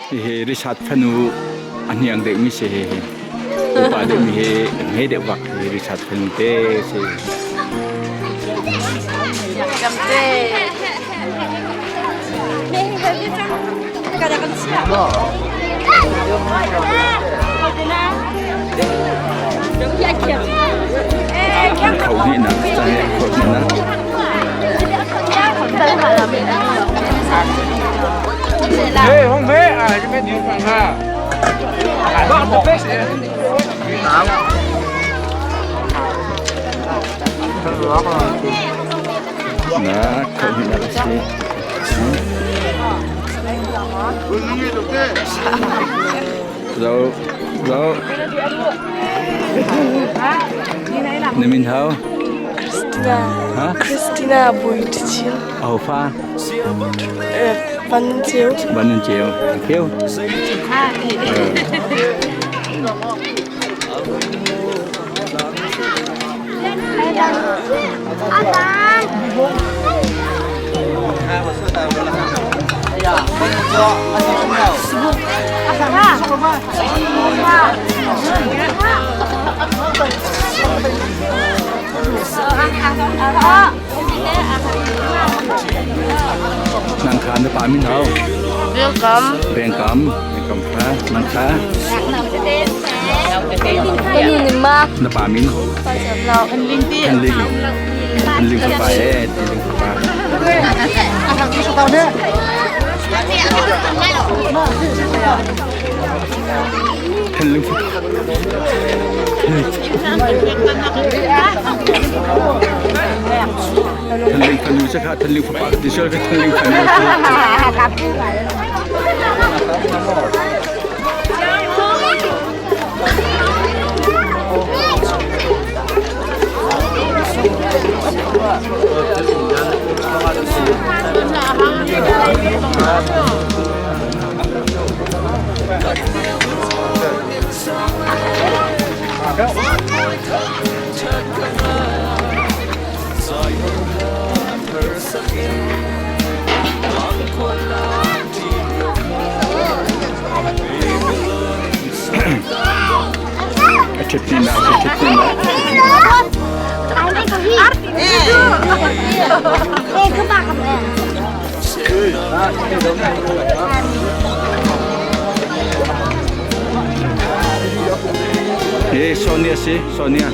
Hihi Richard fanu a hniang deuhmi si hihi. Upa deuhmi hi hme deuh bak hi Richard fanu te si. Kho hnih nak cang kho hnih nak. Hey, Hong Mei, à, cái bên dưới phần ha. Na kho hnih nak si. Zo, zo. Na min hau? Christina. Ha? Christina Bui Ṭichil. Aho fa? Van Nun Ceu. Van Nun Ceu. Thank you. Nang kha na pa min hau? Welcome. Welcome. Welcome kha. Nang kha? Kanu ni ma. Na pa min? Kan ling ti. Kan ling. Kan ling pa e, ling pa. Kan ling Thanling fanu sa kha thanling fapa ti sel ka thanling fanu. A ṭhit na a ṭhit na. Hey, Sonia si, Sonia.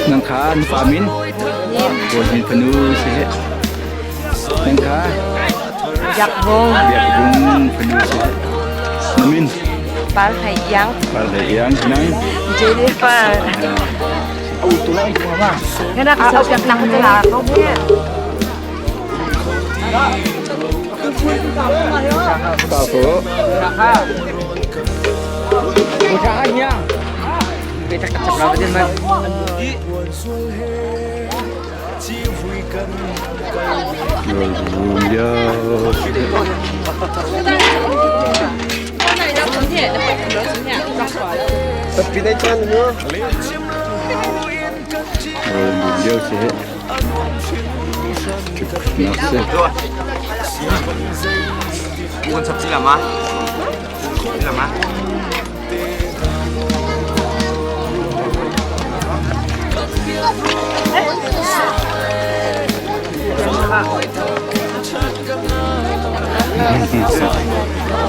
Nang kha na pa min? Bawi Hin fanu si he. Nang kha? Biak Vung. Biak Vung fanu si he. Na min? Par Hai Iang. Par Hai Iang. Nang? Jennifer. Ngana ka sa piak nang ka la ko he. Pa ko.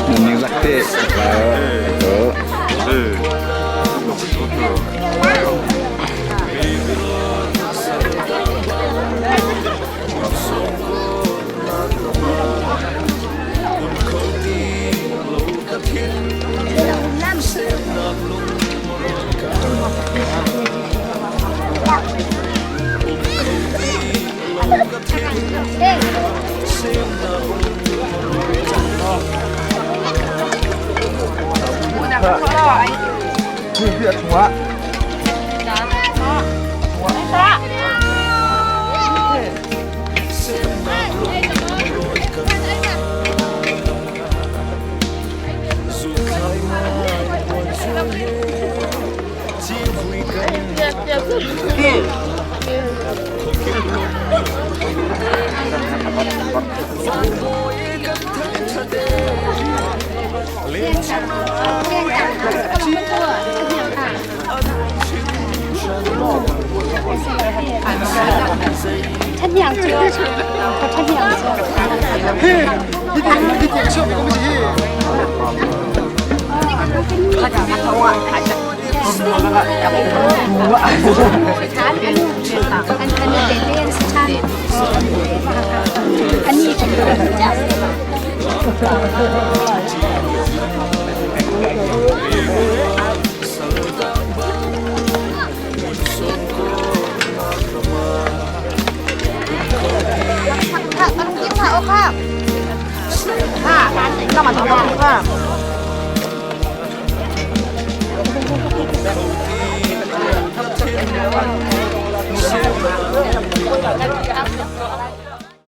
Ning rak te. a chungah.